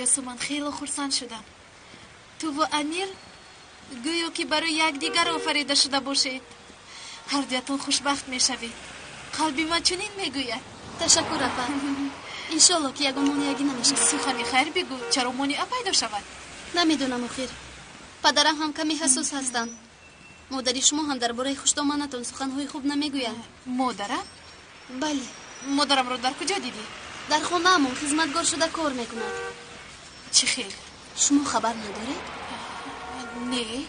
Ёсуман, хеле хурсанд шудам. Ту ва Амир гӯё ки барои якдигар офарида шуда бошед. Ҳардуятон хушбахт мешавед. Қалби ман чунин мегӯяд. Ташаккур, апа. Иншолло ки ягон монеагӣ намешавад. Сухани хайр бигӯ, чаро монеа пайдо шавад? Намедонам охир. Падарам ҳам каме ҳассос ҳастанд. Модари шумо ҳам дар бораи хушдоманатон суханҳои хуб намегӯянд. Модарам? Бале. Модарамро дар куҷо дидӣ? Дар хонаамон хизматгор шуда кор мекунад. Чӣ хел? Шумо хабар надоред? Не.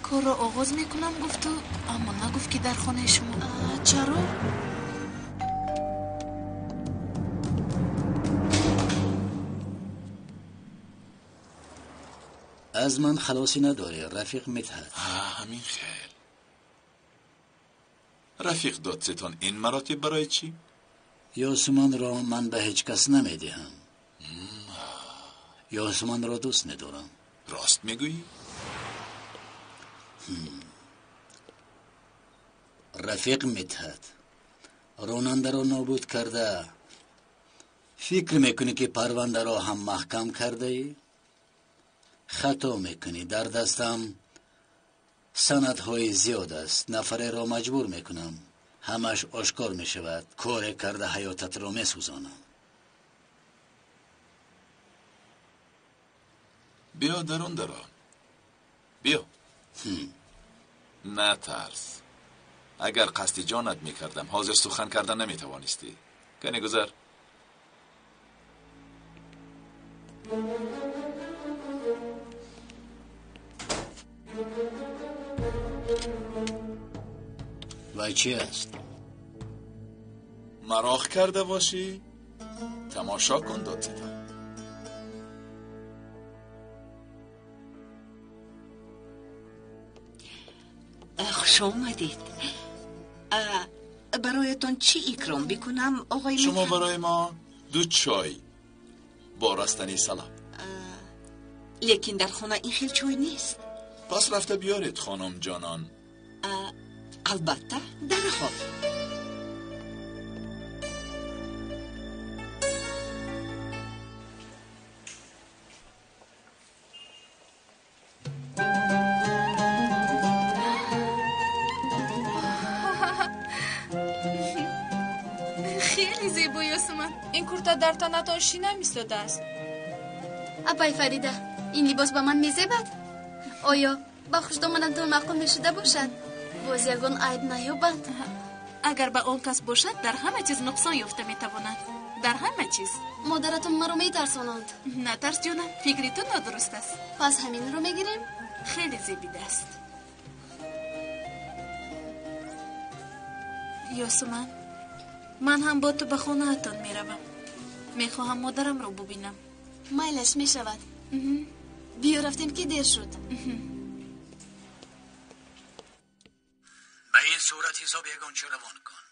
Корро оғоз мекунам гуфту, аммо нагуфт ки дар хонаи шумо. Чаро? Аз ман халосӣ надорӣ, рафиқ Мидҳат. Ҳамин хел. Рафиқ додситон ин маротиб барои чӣ? Ёсуманро ман ба ҳеҷ кас намедиҳам. Ёсуманро дӯст медорам. Рост мегӯӣ? Рафиқ Мидҳат, ронандаро нобуд карда, фикр мекунӣ ки парвандаро ҳам маҳкам кардаӣ? Хато мекунӣ. Дар дастам санадҳои зиёд аст. Нафареро маҷбур мекунам. Ҳамаш ошкор мешавад. Коре карда ҳаётатро месӯзонам. Биё дарун даро. Биё. Натарс. Агар қасди ҷонат мекардам, ҳозир сухан карда наметавонистӣ. Кане гузар. Ва чӣ аст? Мароқ карда бошӣ, тамошо кун додситон. Хуш омадед. Бароятон чӣ икром бикунам, оғои Мидҳат? Шумо барои мо ду чой бо растани салаб. Лекин дар хона ин хел чой нест. Пас рафта биёред, хонум ҷонон. Албатта, дарҳол. Хеле зебо, Ёсуман. Ин курта дар танатон шина мистодааст. Апай Фарида, ин либос ба ман мезебад? Оё ба хушдоманатон маъқул мешуда бошад? Боз ягон айб наёбанд? Агар ба он кас бошад, дар ҳама чиз нуқсон ёфта метавонад. Дар ҳама чиз. Модаратон маро метарсонанд. Натарс, ҷонам, фикри ту нодуруст аст. Пас ҳаминро мегирем? Хеле зебидааст. Ёсуман, ман ҳам бо ту ба хонаатон меравам. Мехоҳам модарамро бубинам. Майлаш мешавад. Биё рафтем ки дер шуд. Ба ин сурат ҳисоб ягончо равон кун.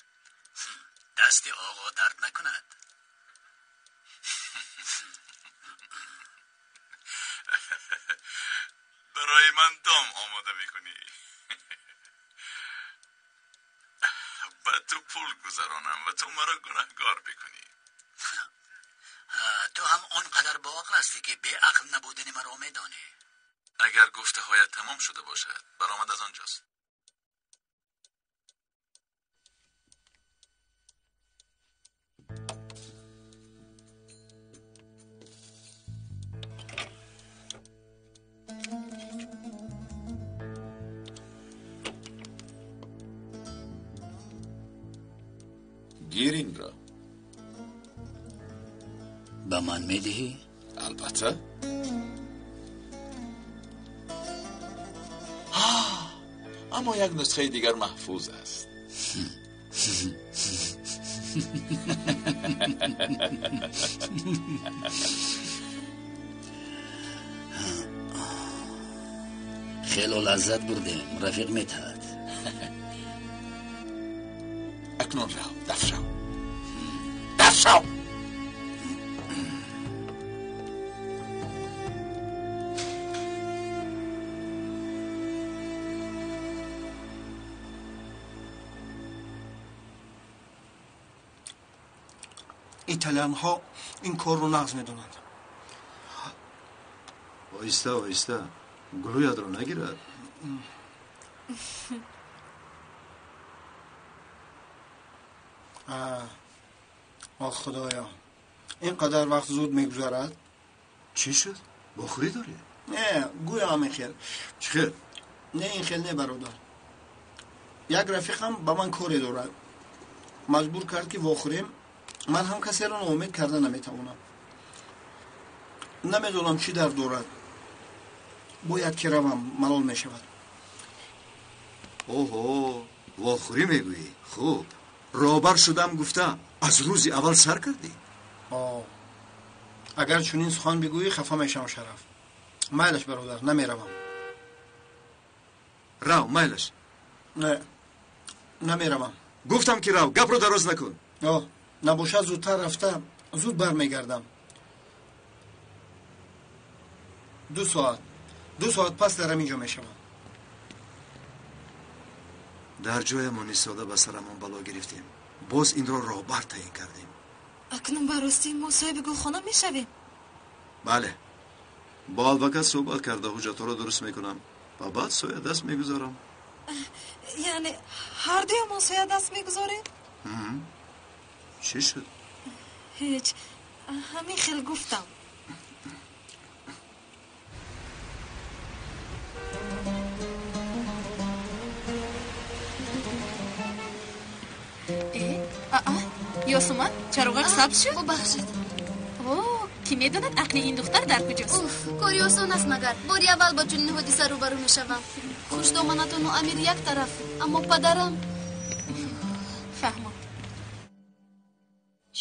Дасти оғо дард накунад. Барои ман дом омода мекунӣ. Ба ту пул гузаронам ва ту маро гунаҳгор бикунӣ. Ту ҳам он қадар боақл ҳастӣ ки беақл набудани маро медонӣ. Агар гуфтаҳоят тамом шуда бошад, баромад аз он ҷост. Гир инро. Ба ман медиҳӣ? Албатта. Аммо як нусхаи дигар маҳфуз аст. Хело лаззат бурдем, рафиқ Мидҳат. Акнун рав, даф шав. Даф шав! Италиянҳо ин корро нағз медонанд. Оҳиста, оҳиста, гулӯятро нагирад. Оҳ худоё, ин қадар вақт зуд мегузарад. Чӣ шуд? Бохӯрӣ дорӣ? Не, гӯё ҳамин хел. Чӣ хел? Не, ин хел не, бародар. Як рафиқам ба ман коре дорад, маҷбур кард ки вохӯрем. Ман ҳам касеро ноумед карда наметавонам. Намедонам чӣ дард дорад. Бояд ки равам, малол мешавад. Оҳо, вохӯрӣ мегӯӣ? Хуб, роҳбар шудам гуфта аз рӯзи аввал сар кардӣ? Агар чунин сухан бигӯӣ, хафа мешавам, Шараф. Майлаш, бародар, намеравам. Рав, майлаш. Не, намеравам. Гуфтам ки рав, гапро дароз накун. Набошад, зудтар рафта зуд бармегардам. 2 соат, 2 соат пас дар ҳамин ҷо мешавам. Дар ҷоямон истода ба сарамон бало гирифтем. Боз инро роҳбар таъин кардем. Акнун ба ростӣ мо соҳиби гулхона мешавем? Бале, бо адвокат суҳбат карда ҳуҷҷатҳоро дуруст мекунам ва баъд соядаст мегузорам. Яъне ҳар дуямон соядаст мегузорем? Чӣ шуд? Ҳеҷ, ҳамин хел гуфтам. Ёсуман, чароғак сабз шуд? Бубахшед. О, ки медонад ақли ин духтар дар куҷост? Уф, кори осон аст магар. Бори аввал бо чунин ҳодиса рӯбарӯ мешавам. Хушдоманатону Амир як тараф, аммо падарам. Фаҳмам.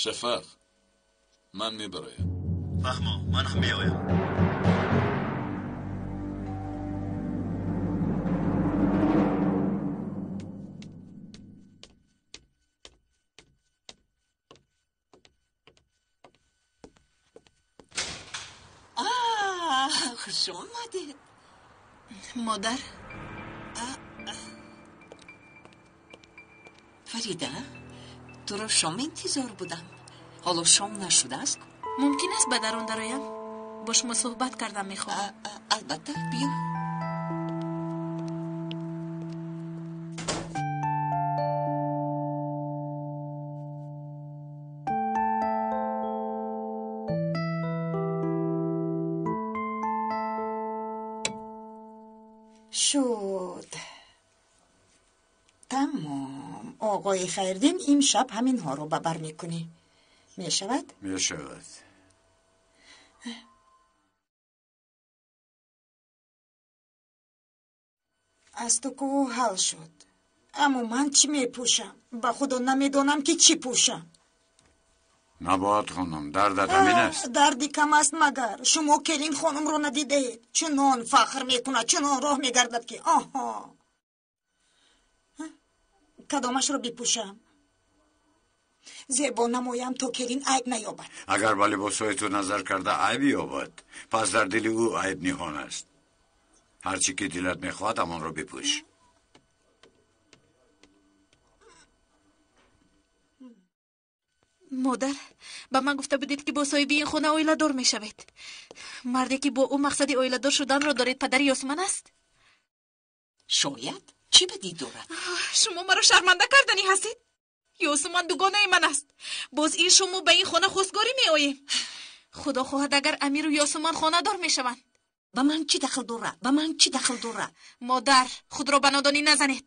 Шафақ, ман мебароям. Фаҳмо, ман ҳам меоям. Хуш омадед. Модар. Фарида, туро шом интизор будам. Ҳоло шом нашудааст? Мумкин аст ба дарун дароям? Бо шумо суҳбат кардан мехоҳам. Албатта, биё. Шуд. Тамом. Оғои Хайрдин, имшаб ҳаминҳоро ба бар мекунӣ. Мешавад? Мешавад. Аз ту ку ҳал шуд. Аммо ман чӣ мепӯшам? Ба худо намедонам ки чӣ пӯшам. Набоҳат хонум, дардат ҳамин аст? Дарди кам аст магар. Шумо келин хонумро надидаед. Чунон фахр мекунад, чунон роҳ мегардад ки оҳо. Кадомашро бипӯшам? Зебо намоям то келин айб наёбад. Агар ба либосҳои ту назар карда айб ёбад, пас дар дили ӯ айб ниҳон аст. Ҳар чӣ ки дилат мехоҳад, ҳамонро бипӯш. Модар, ба ман гуфта будед ки бо соҳиби ин хона оиладор мешавед. Марде ки бо ӯ мақсади оиладор шуданро доред, падари Ёсуман аст? Шояд. Чӣ бадӣ дорад? Шумо маро шарманда карданӣ ҳастед? Ёсуман дугонаи ман аст. Боз ин шумо ба ин хона хостгорӣ меоем. Худо хоҳад агар Амиру Ёсуман хонадор мешаванд. Ба ман чӣ дахл дорад? Ба ман чӣ дахл дорад? Модар, худро ба нодонӣ назанед.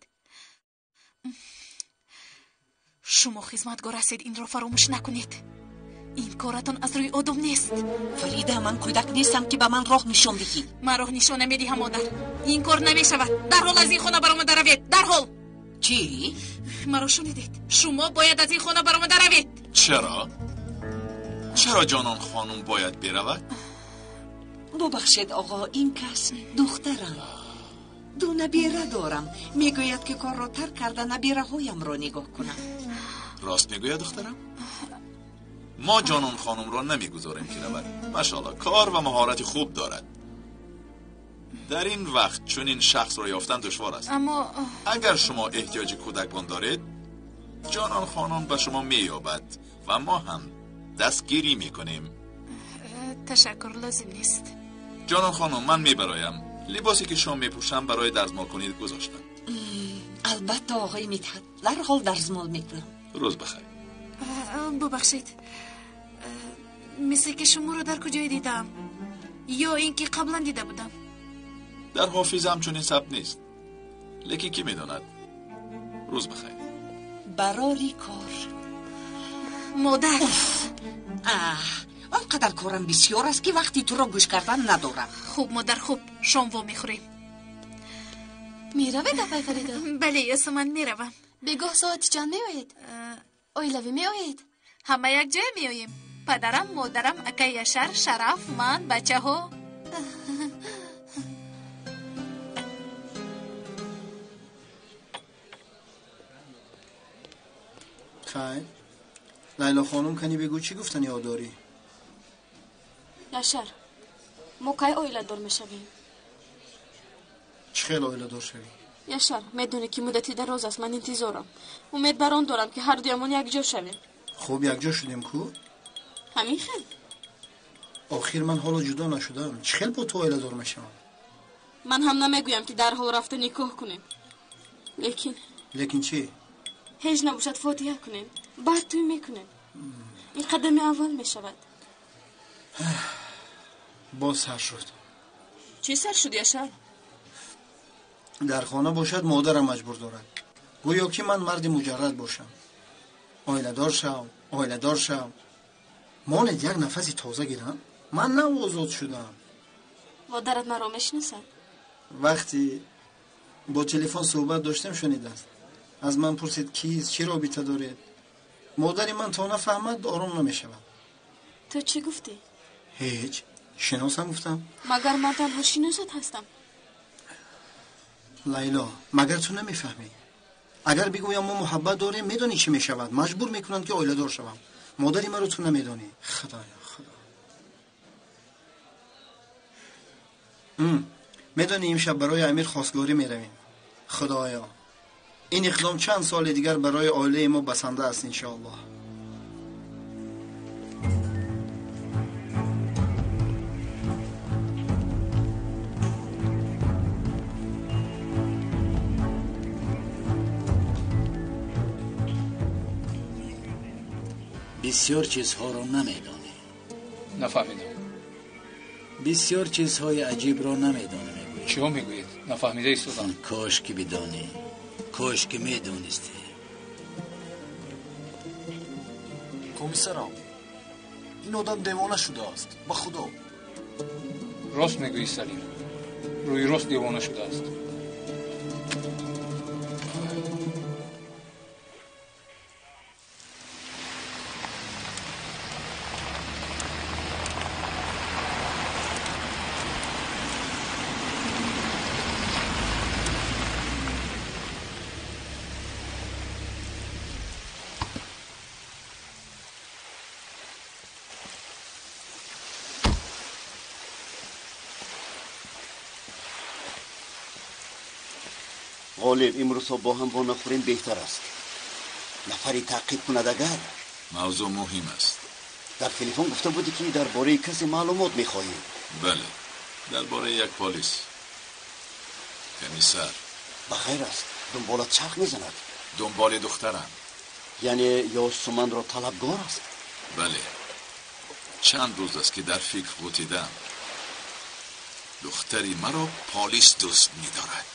Шумо хизматгор ҳастед, инро фаромӯш накунед. Ин коратон аз рӯи одоб нест. Фарида, ман кӯдак нестам ки ба ман роҳ нишон диҳӣ. Ман роҳ нишон намедиҳам, модар. Ин кор намешавад. Дарҳол аз ин хона баромада равед. Дарҳол. Чӣ? Маро шунидед? Шумо бояд аз ин хона баромада равед. Чаро? Чаро Ҷонон хонум бояд биравад? Бубахшед, оғо, ин кас духтарам. Ду набера дорам. Мегӯяд ки корро тарк карда набераҳоямро нигоҳ кунам. Рост мегӯяд духтарам? Мо Ҷонон хонумро намегузорем ки равад. Машоалло, кор ва маҳорати хуб дорад. Дар ин вақт чунин шахсро ёфтан душвор аст. Аммо агар шумо эҳтиёҷи кӯдакбон доред, Ҷонон хонум ба шумо меёбад ва мо ҳам дастгирӣ мекунем. Ташаккур, лозим нест. Ҷонон хонум, ман мебароям. Либосе ки шом мепӯшам барои дарзмолкунӣ гузоштам. Албатта, оғои Мидҳат, дарҳол дарзмол мекунам. Рӯз бахайр. Бубахшед, мисле ки шуморо дар куҷое дидам, ё ин ки қаблан дида будам. Дар ҳофизам чунин сабт нест, лекин кӣ медонад. Рӯз бахайр. Барори кор. Модар. Он қадар корам бисёр аст, ки вақти туро гӯш кардан надорам. Хуб, модар, хуб, шом во мехӯрем. Меравед, апай Фарида? Бале, Ёсуман, меравам. Бегоҳ соати чанд меоед? Оилавӣ меоед? Ҳама якҷоя меоем. Падарам, модарам, акаи Яшар, Шараф, ман, бачаҳо. Хайр, Лайло хонум, кани бигӯ, чӣ гуфтани дорӣ? Яшар, мо кай оиладор мешавем? Чӣ хел оиладор шавӣ? Яшар, медонӣ, ки муддати дароз аст ман интизорам. Умед бар он дорам, ки ҳардуямон якҷо шавем. Хуб, якҷо шудем ку? Ҳамин хел? Охир ман ҳоло ҷудо нашудам. Чӣ хел бо ту оиладор мешавам? Ман ҳам намегӯям, ки дарҳол рафта никоҳ кунем. Лекин Лекин чӣ? Ҳеҷ набошад, фотиҳа кунем, баъд тӯй мекунем. Ин қадами аввал мешавад. Боз сар шуд. Чӣ сар шуд, Яшар? Дар хона бошад, модарам маҷбур дорад. Гӯё ки ман марди муҷаррад бошам. Оиладор шав, оиладор шав. Монед як нафаси тоза гирам. Ман нав озод шудам. Модарат маро мешиносад? Вақте бо телефон суҳбат доштем, шунидааст. Аз ман пурсид, кист, чӣ робита доред. Модари ман то нафаҳмад, ором намешавад. Ту чӣ гуфтӣ? Ҳеҷ, шиносам гуфтам. Магар ман танҳо шиносат ҳастам? Лайло, магар ту намефаҳмӣ? Агар бигӯям мо муҳаббат дорем, медонӣ чӣ мешавад? Маҷбур мекунанд, ки оиладор шавам. Модари маро ту намедонӣ. Худоё, худо. Медонӣ, имшаб барои Амир хостгорӣ меравем. Худоё, ин иқдом чанд соли дигар барои оилаи мо басанда аст, иншоаллоҳ. Бисёр чизҳоро намедонӣ. Нафаҳмидам. Бисёр чизҳои аҷибро намедонӣ, мегӯӣ. Чиҳо мегӯед? Нафаҳмида истодам. Кош ки бидонӣ, кош ки медонистӣ. Комиссарам, ин одам девона шудааст, ба худо. Рост мегӯӣ, Салим, рӯи рост девона шудааст. Ғолиб, имрӯзҳо бо ҳам вонахӯрем беҳтар аст. Нафаре таъқиб кунад агар. Мавзӯъ муҳим аст. Дар телефон гуфта будӣ, ки дар бораи касе маълумот мехоҳӣ. Бале, дар бораи як полис. Комиссар. Ба хайр аст, дунболат чарх мезанад. Дунболи духтарам. Яъне Ёсуманро талабгор аст? Бале. Чанд рӯз аст, ки дар фикр ғутидаам. Духтари маро полис дӯст медорад.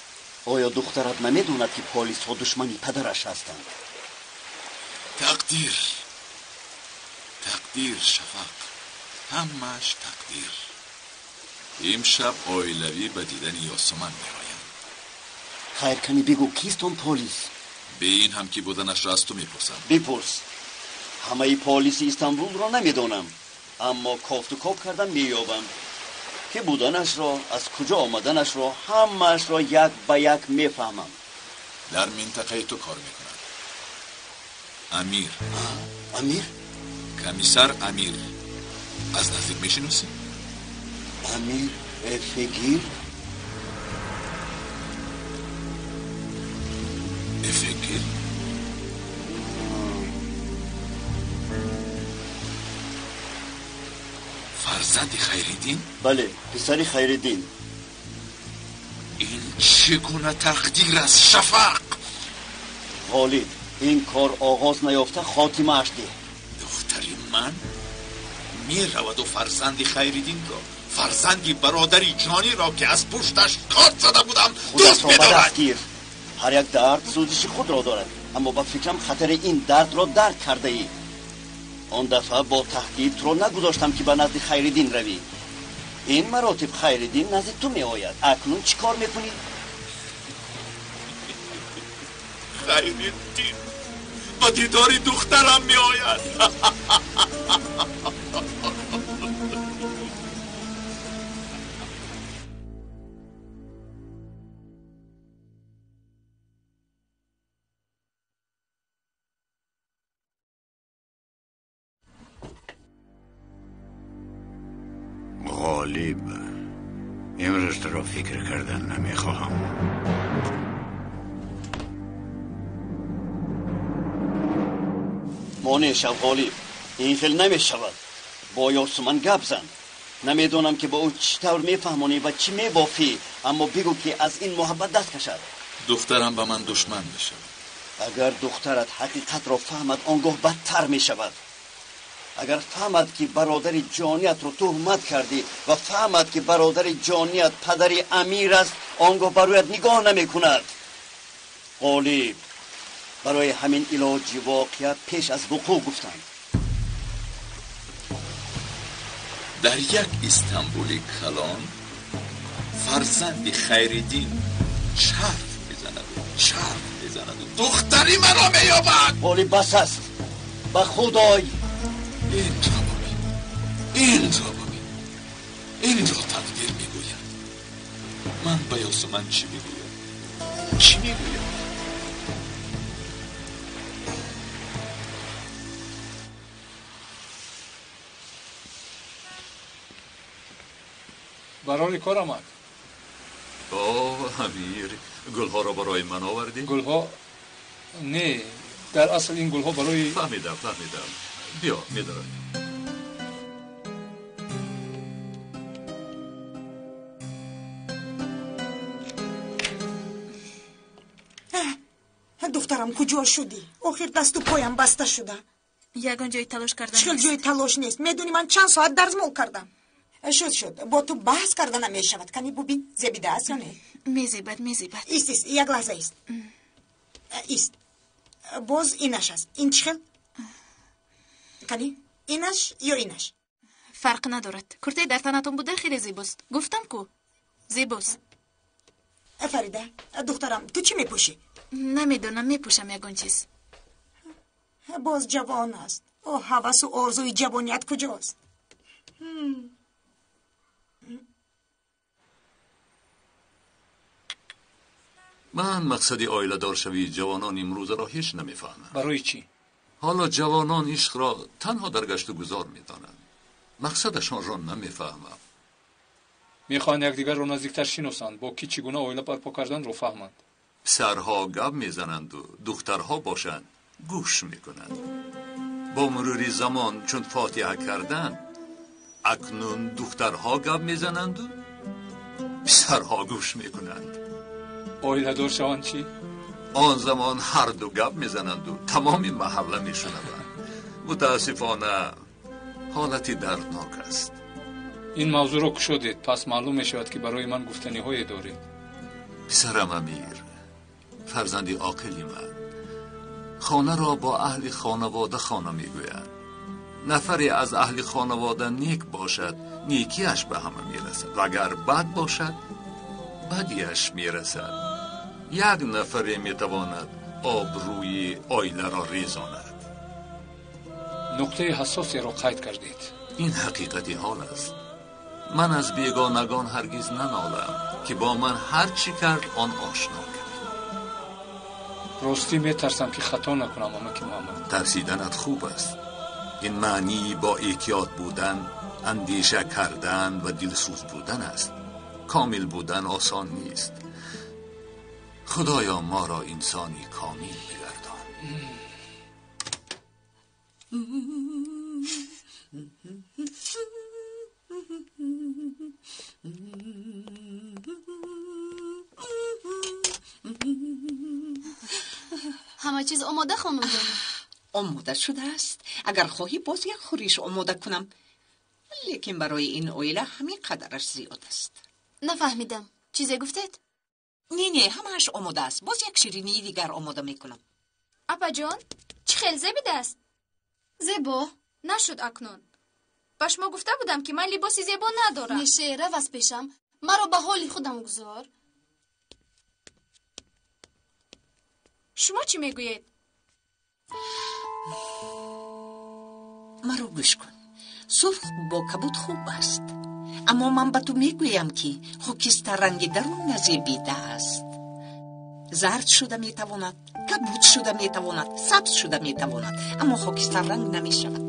Оё духтарат намедонад, ки полисҳо душмани падараш ҳастанд? Тақдир, тақдир, Шафақ, ҳамааш тақдир. Имшаб оилавӣ ба дидани Ёсуман меоянд. Хайр, кани бигӯ, кист он полис? Бе ин ҳам ки буданашро аз ту мепурсам. Бипурс. Ҳамаи полиси Истанбулро намедонам, аммо кофту коб кардан меёбам, ки буданашро, аз куҷо омаданашро, ҳамаашро як ба як мефаҳмам. Дар минтақаи ту кор мекунад. Амир. Амир? Комиссар Амир. Аз наздик мешиносӣ? Амир Эфегир? Эфегир? Фарзанди Хайриддин? Бале, писари Хайриддин. Ин чӣ гуна тақдир аст, Шафақ? Ғолиб, ин кор оғоз наёфта хотимааш деҳ. Духтари ман мераваду фарзанди Хайриддинро, фарзанди бародари ҷониро, ки аз пушташ корт зада будам, дӯст медорад. Ҳар як дард сӯзиши худро дорад, аммо ба фикрам хатари ин дардро дарк кардаӣ. Он дафъа бо таҳдид туро нагузоштам, ки ба назди Хайриддин равӣ. Ин маротиб Хайриддин назди ту меояд. Акнун чӣ кор мекунӣ? Хайриддин ба дидори духтарам меояд. Ғолиб, имрӯз туро фикр кардан намехоҳам. Монеъ шав, Ғолиб, ин хел намешавад. Бо Ёсуман гап зан. Намедонам, ки бо ӯ чӣ тавр мефаҳмонӣ ва чӣ мебофӣ, аммо бигӯ, ки аз ин муҳаббат даст кашад. Духтарам ба ман душман мешавад. Агар духтарат ҳақиқатро фаҳмад, он гоҳ бадтар мешавад. Агар фаҳмад, ки бародари ҷониятро туҳмат кардӣ ва фаҳмад, ки бародари ҷоният падари Амир аст, он гоҳ ба рӯят нигоҳ намекунад. Ғолиб, барои ҳамин илоҷи воқеа пеш аз вуқӯъ гуфтанд. Дар як Истанбули калон фарзанди Хайриддин чарх мезанаду чарх мезанаду духтари маро меёбад. Ғолиб, бас аст, ба худой. Инро бибин, инро бибин, инро тақдир мегӯяд. Ман ба Ёсуман чӣ мегӯям? Чӣ мегӯям? Барори кор омад. О, Амир, гулҳоро барои ман овардӣ? Гулҳо? Не, дар асл ин гулҳо барои... Фаҳмидам, фаҳмидам. Биё, медорам. Духтарам, куҷо шудӣ? Охир дасту поям баста шуда. Ягон ҷои талош кардан Чил ҷои талош нест. Медонӣ, ман чанд соат дарзмол кардам. Шуд, шуд, бо ту баҳс карда намешавад. Кани бубин, зебида аст ё не? Мезебад, мезебад. Ист, ист, як лаҳза, ист, ист. Боз инаш аст. Ин чӣ хел? Кани, инаш ё инаш? Фарқ надорад. Куртаи дар танатон буда хеле зебост. Гуфтам ку, зебост. Фарида, духтарам, ту чӣ мепӯшӣ? Намедонам, мепӯшам ягон чиз. Боз ҷавон аст. О, ҳавасу орзуи ҷавоният куҷост? Ман мақсади оиладоршавии ҷавонон имрӯзаро ҳеҷ намефаҳмам. Барои чӣ? Ҳоло ҷавонон ишқро танҳо дар гашту гузор медонанд. Мақсадашонро намефаҳмам. Мехоҳанд якдигарро наздиктар шиносанд, бо кӣ чӣ гуна оила барпо карданро фаҳманд. Писарҳо гап мезананду духтарҳо бошанд гӯш мекунанд. Бо мурури замон чун фотиҳа карданд, акнун духтарҳо гап мезананду писарҳо гӯш мекунанд. Оиладор шаванд чӣ? Он замон ҳарду гап мезананду тамоми маҳалла мешунаванд. Мутаассифона, ҳолати дарднок аст. Ин мавзӯъро кушодед, пас маълум мешавад, ки барои ман гуфтаниҳое доред. Писарам Амир, фарзанди оқили ман, хонаро бо аҳли хонавода хона мегӯянд. Нафаре аз аҳли хонавода нек бошад, некиаш ба ҳама мерасад, ва агар бад бошад, бадиаш мерасад. Як нафаре метавонад обрӯи оиларо резонад. Нуқтаи ҳассосеро қайд кардед. Ин ҳақиқати ҳол аст. Ман аз бегонагон ҳаргиз нанолам, ки бо ман ҳар чӣ кард, он ошно кард. Ростӣ, метарсам, ки хато накунам, амаки Муҳаммад. Тарсиданат хуб аст. Ин маънии бо эҳтиёт будан, андеша кардан ва дилсӯз будан аст. Комил будан осон нест. Худоё, моро инсони комил бигардон. Ҳама чиз омода, хонумҷон. Омода шудааст. Агар хоҳӣ, боз як хӯриш омода кунам. Лекин барои ин оила ҳамин қадараш зиёд аст. Нафаҳмидам. Чизе гуфтед? Не, не, ҳамааш омода аст. Боз як ширинии дигар омода мекунам. Апаҷон, чӣ хел зебидааст? Зебо. Нашуд акнун. Ба шумо гуфта будам, ки ман либоси зебо надорам. Неше, рав аз пешам. Маро ба ҳоли худам гузор. Шумо чӣ мегӯед? Маро гӯш кун. Сурх бо кабуд хуб аст. Аммо ман ба ту мегӯям, ки хокистарранги дарун назебидааст. Зард шуда метавонад, кабуд шуда метавонад, сабз шуда метавонад, аммо хокистарранг намешавад.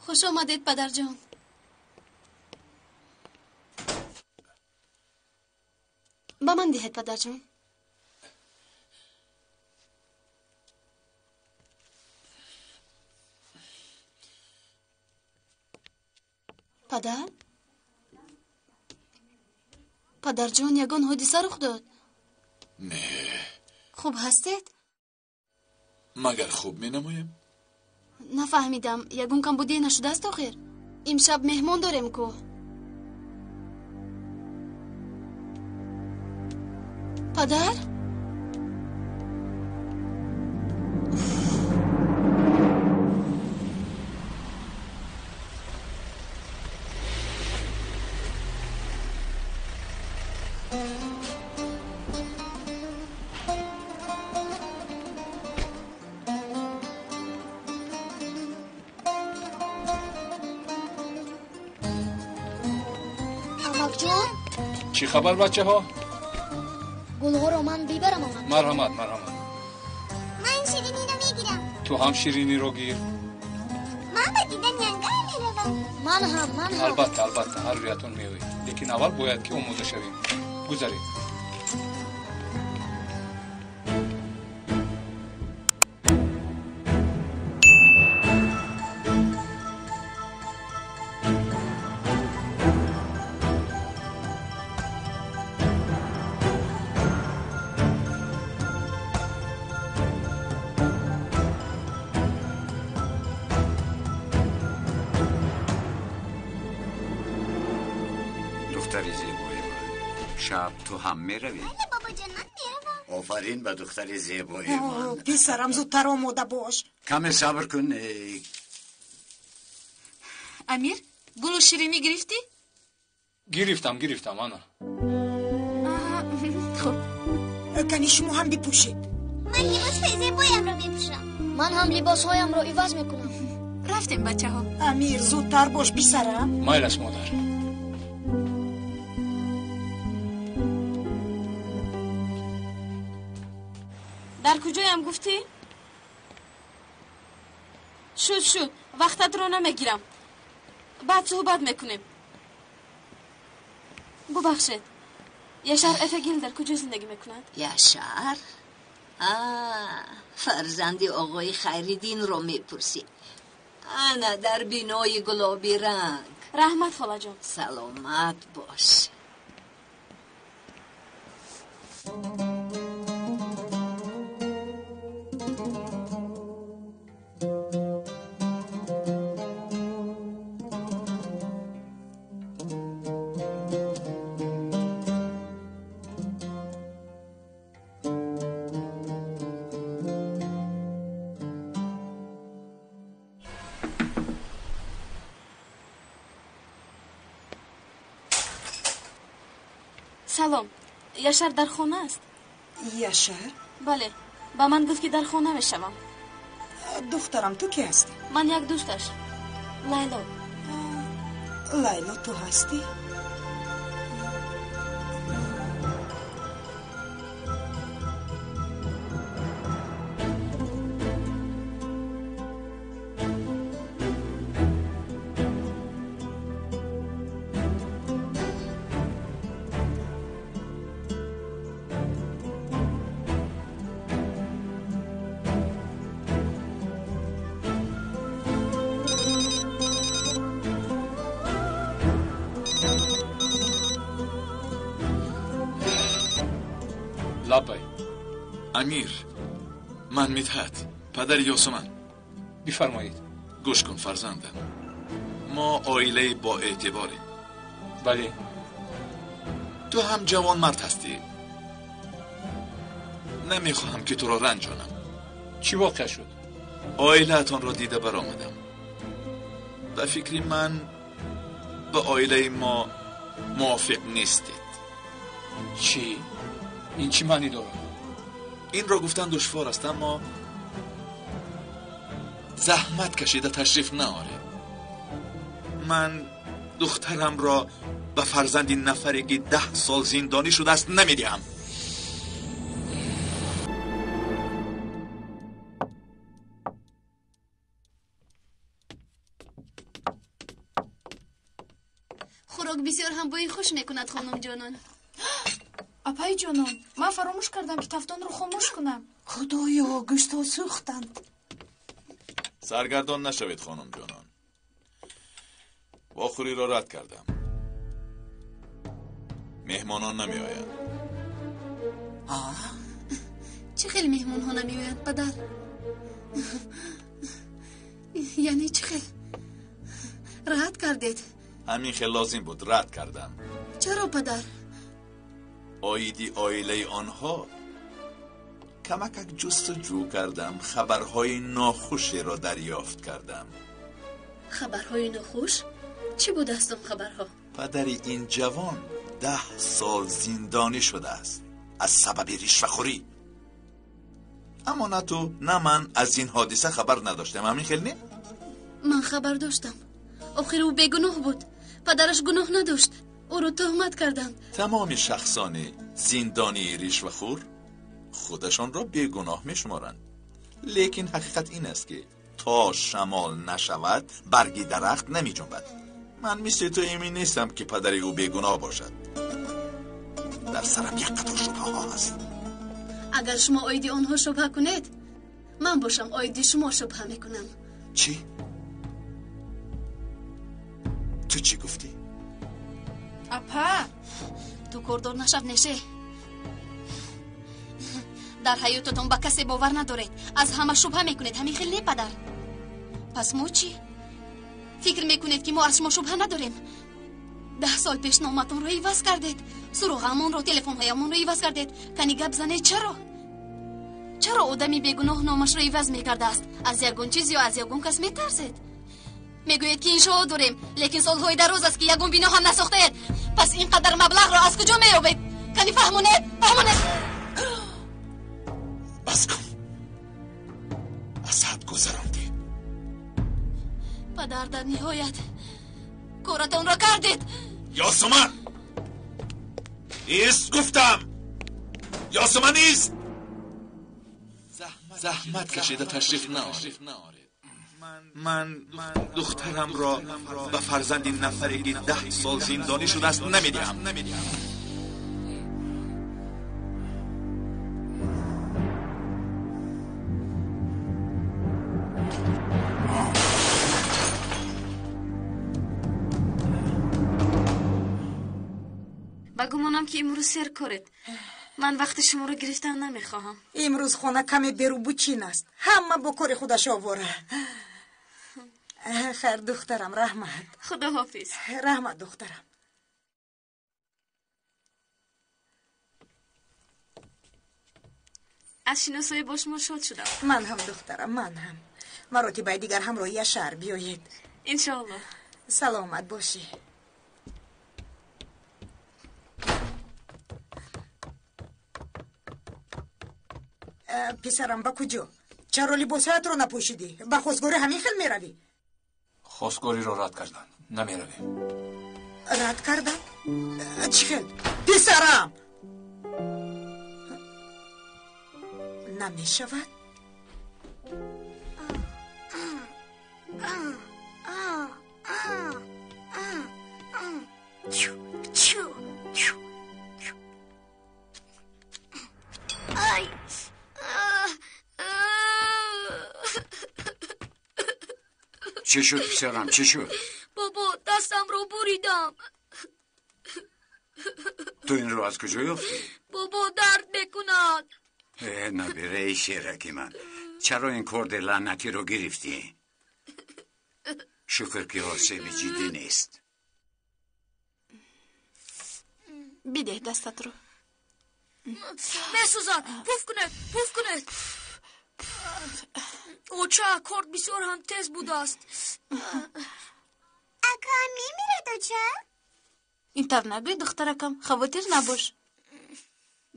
Хуш омадед, падарҷон. Ба ман диҳед, падарҷон. Падар? Падарҷон, ягон ҳодиса рух дод? Не. Хуб ҳастед? Магар хуб менамоям? Нафаҳмидам, ягон камбудие нашудааст охир? Имшаб меҳмон дорем ку. Падар? Амакҷон? Чӣ хабар, бачаҳо? Гулҳоро ман бибарам, амак. Марҳамат, марҳамат. Ман шириниро мегирам. Ту ҳам шириниро гир. Ман ба дидани янгаам меравам. Ман ҳам, ман ҳам. Албатта, албатта, ҳар дуятон меоед. Лекин аввал бояд ки омода шавем. Гузаред. Духтари зебои ман, шаб ту ҳам меравӣ? Бале, бобоҷон, ман меравам. Офарин ба духтари зебои ман. Писарам, зудтар омода бош. Каме сабр кун. Амир, гулу ширинӣ гирифтӣ? Гирифтам, гирифтам, ана. Хуб. Кани шумо ҳам бипӯшед. Ман либосҳои зебоямро мепӯшам. Ман ҳам либосҳоямро иваз мекунам. Рафтем, бачаҳо. Амир, зудтар бош, писарам. Майлаш, модар. Дар куҷоям гуфтӣ? Шуд, шуд, вақтатро намегирам. Баъд суҳбат мекунем. Бубахшед, Яшар Эфегил дар куҷо зиндагӣ мекунад? Яшар? Фарзанди оғои Хайриддинро мепурсӣ. Ана дар бинои гулоби ранг. Раҳмат, холаҷон. Саломат бош. Салом, Яшар дар хона аст? Яшар? Бале, ба ман гуфт, ки дар хона мешавам. Духтарам, ту ки ҳастӣ? Ман як дӯсташ, Лайло. Лайло, ту ҳастӣ? Лаббай. Амир, ман Мидҳат, падари Ёсуман. Бифармоед. Гӯш кун, фарзандам. Мо оилаи боэътиборем. Бале. Ту ҳам ҷавонмард ҳастӣ. Намехоҳам ки туро ранҷонам. Чӣ воқеа шуд? Оилаатонро дида баромадам. Ба фикри ман ба оилаи мо мувофиқ нестед. Чӣ? Ин чӣ маънӣ дорад? Инро гуфтан душвор аст, аммо заҳмат кашида ташриф наоред. Ман духтарамро ба фарзанди нафаре ки 10 сол зиндонӣ шудааст намедиҳам. Хӯрок бисёр ҳам бӯи хуш мекунад, хонум ҷонон. Апаи ҷонон, ман фаромӯш кардам, ки тафтонро хомӯш кунам. Худоё, гӯштҳо сӯхтанд. Саргардон нашавед, хонум ҷонон. Вохӯриро рад кардам. Меҳмонон намеоянд. Чӣ хел меҳмонҳо намеоянд, падар? Яъне чӣ хел? Рад кардед? Ҳамин хел лозим буд, рад кардам. Чаро, падар? Оиди оилаи онҳо камакак ҷустуҷӯ кардам, хабарҳои нохушеро дарёфт кардам. Хабарҳои нохуш? Чӣ будаст он хабарҳо? Падари ин ҷавон 10 сол зиндонӣ шудааст аз сабаби ришвахӯрӣ. Аммо на ту, на ман аз ин ҳодиса хабар надоштем. Ҳамин хел не? Ман хабар доштам. Охир ӯ бегуноҳ буд. Падараш гуноҳ надошт. Ӯро туҳмат карданд. Тамоми шахсони зиндонии ришвахӯр худашонро бегуноҳ мешуморанд. Лекин ҳақиқат ин аст, ки то шамол нашавад барги дарахт намеҷунбад. Ман мисли ту эмин нестам, ки падари ӯ бегуноҳ бошад. Дар сарам як қатор шубҳаҳо ҳаст. Агар шумо оиди онҳо шубҳа кунед, ман бошам оиди шумо шубҳа мекунам. Чӣ? Ту чӣ гуфтӣ? Апа! Ту кордор нашав, неше. Дар ҳаётатон ба касе бовар надоред, аз ҳама шубҳа мекунед. Ҳамин хел не, падар? Пас мо чӣ? Фикр мекунед, ки мо аз шумо шубҳа надорем? 10 сол пеш номатонро иваз кардед, суроғаамонро, телефонҳоямонро иваз кардед. Кани гап занед, чаро? Чаро одами бегуноҳ номашро иваз мекардааст? Аз ягон чиз ё аз ягон кас метарсед? Мегӯед, ки иншоот дорем, лекин солҳои дароз аст, ки ягон бино ҳам насохтаед. Пас ин қадар маблағро аз куҷо меёбед? Кани фаҳмонед, фаҳмонед. Бас кун, аз ҳад гузарондӣ. Падар, дар ниҳоят коратонро кардед. Ёсуман! Ист гуфтам! Ёсуман, ист! Заҳмат кашида ташриф наоред. Ман духтарамро ба фарзанди нафаре ки 10 сол зиндонӣ шудааст намедиҳам. Ба гумонам, ки имрӯз сер коред. Ман вақти шуморо гирифтан намехоҳам. Имрӯз хона каме берубучин аст. Ҳама бо кори худаш овора. Хайр, духтарам, раҳмат. Худоҳофиз. Раҳмат, духтарам. Аз шиносоӣ бо шумо шод шудам. Ман ҳам, духтарам, ман ҳам. Маротибаи дигар ҳамроҳия шаҳр биёед. Иншоаллоҳ. Саломат бошӣ. Писарам, ба куҷо? Чаро либосҳоятро напӯшидӣ? Ба хостгорӣ ҳамин хел меравӣ? Хостгориро рад карданд. Намеравем. Рад карданд? Чӣ хел? Писарам! Намешавад? Ай! Чӣ шуд, писарам, чӣ шуд? Бобо, дастамро буридам. Ту инро аз куҷо ёфтӣ? Бобо, дард мекунад. мекунад. Набираи шераки ман, чаро ин корди лаънатиро гирифтӣ? Шукр ки осеби ҷиддӣ нест. Бидеҳ дастатро. Месӯзад, пуф кунед, пуф кунед. Оча, корд бисёр ҳам тез будааст. Ака мемирад, оча? Ин тавр нагӯй, духтаракам, хавотир набош.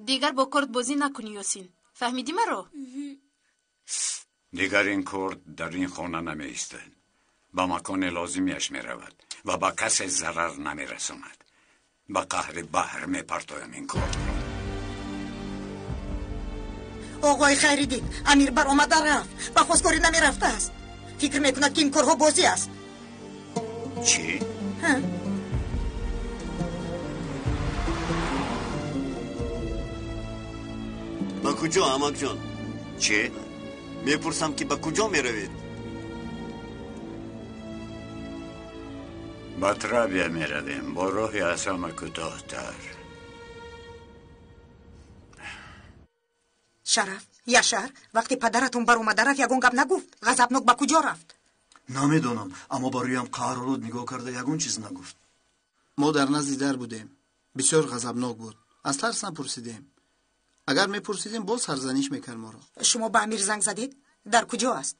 Дигар бо корд бозӣ накунӣ, Ёсин. Фаҳмидӣ маро? Дигар ин корд дар ин хона намеистад. Ба макони лозимиаш меравад ва ба касе зарар намерасонад. Ба қаҳри баҳр мепартоям ин кордро. Оғои Хайриддин, Амир баромада рафт, ба хостгорӣ намерафтааст. Фикр мекунад, ки ин корҳо бозӣ аст. Чӣ? Ба куҷо, амакҷон? Чӣ? Мепурсам, ки ба куҷо меравед? Ба Трабия меравем, бо роҳи аз ҳама кӯтоҳтар. Шараф, Яшар, вақте падаратон баромада рафт, ягон гап нагуфт? Ғазабнок ба куҷо рафт? Намедонам, аммо ба рӯям қаҳролуд нигоҳ карда ягон чиз нагуфт. Мо дар назди дар будем. Бисёр ғазабнок буд. Аз тарс напурсидем. Агар мепурсидем, боз сарзаниш мекард моро. Шумо ба Амир занг задед? Дар куҷо аст?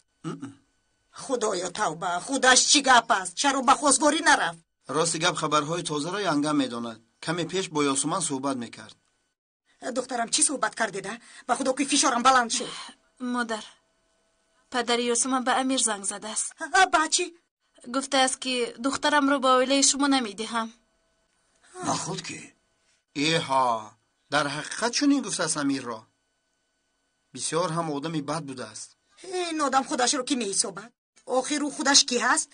Худоё, тавба, худаш чӣ гап аст? Чаро ба хостгорӣ нарафт? Рости гап, хабарҳои тозаро янгам медонад. Каме пеш бо Ёсуман суҳбат мекард. Духтарам, чӣ суҳбат кардеда? Ба худо ки фишорам баланд шуд. Модар, падари Ёсуман ба Амир занг задааст. Ба чӣ? Гуфтааст, ки духтарамро ба оилаи шумо намедиҳам. Наход ки? Эҳа, дар ҳақиқат чунин гуфтааст Амирро. Бисёр ҳам одами бад будааст. Ин одам худашро кӣ меҳисобад? Охир ӯ худаш кӣ ҳаст?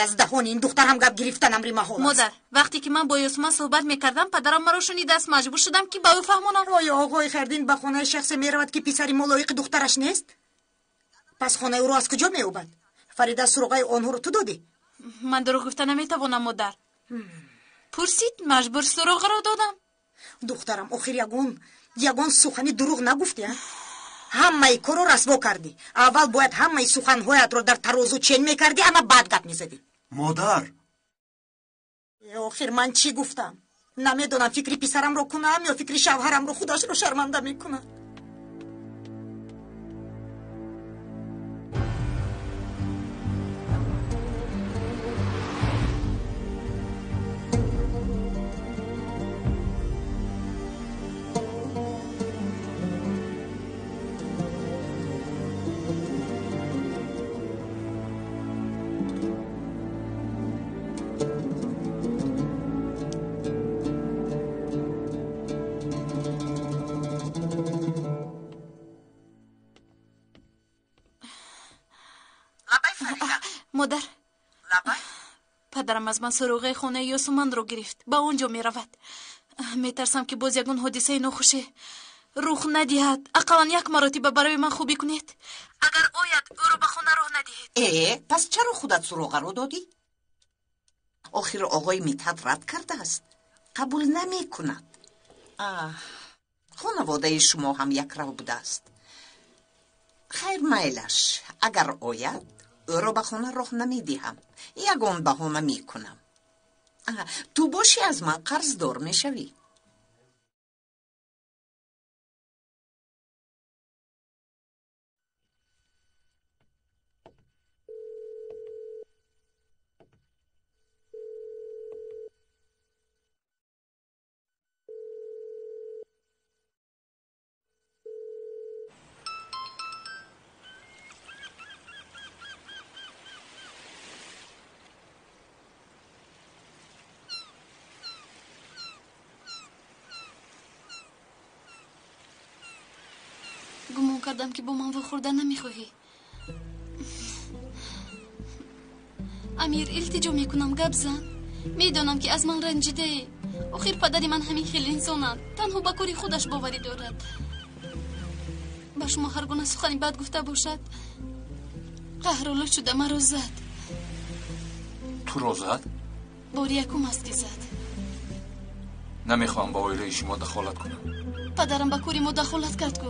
Аз даҳони ин духтарам гап гирифтан амри маҳол аст. Модар, вақте ки ман бо Ёсуман суҳбат мекардам, падарам маро шунидааст, маҷбур шудам, ки ба ӯ фаҳмонам. Оё оғои Хайрдин ба хонаи шахсе меравад, ки писари мо лоиқи духтараш нест? Пас хонаи ӯро аз куҷо меёбад? Фарида, суроғаи онҳоро ту додӣ? Ман дурӯғ гуфта наметавонам, модар. Пурсид, маҷбур суроғаро додам. Духтарам, охир ягон сухани дурӯғ нагуфтӣ, а? Ҳамаи корро расво кардӣ. Аввал бояд ҳамаи суханҳоятро дар тарозу чен мекардӣ, ана баъд гап мезадӣ. Модар! Охир ман чӣ гуфтам? Намедонам фикри писарамро кунам ё фикри шавҳарамро. Худашро шарманда мекунад. Модар, падарам аз ман суроғаи хонаи Ёсуманро гирифт. Ба он ҷо меравад. Метарсам, ки боз ягон ҳодисаи нохуше рух надиҳад. Ақаллан як маротиба барои ман хубӣ кунед. Агар ояд, ӯро ба хона роҳ надиҳед. Пас чаро худат суроғаро додӣ? Охир оғои Митҳат рад кардааст, қабул намекунад. Хонаводаи шумо ҳам якрав будааст. Хайр, майлаш, агар ояд, ӯро ба хона роҳ намедиҳам, ягон баҳона мекунам. Ту бошӣ, аз ман қарздор мешавӣ. Гумон кардам, ки бо ман вохӯрда намехоҳӣ. Амир, илтиҷо мекунам, гап зан. Медонам, ки аз ман ранҷидаӣ. Охир падари ман ҳамин хел инсонанд, танҳо ба кори худаш боварӣ дорад. Ба шумо ҳар гуна сухани бад гуфта бошад, қаҳролуд шуда маро зад. Туро зад? Бори якум аст, ки зад. Намехоҳам ба оилаи шумо дахолат кунам. Падарам ба кори мо дахолат кард ку.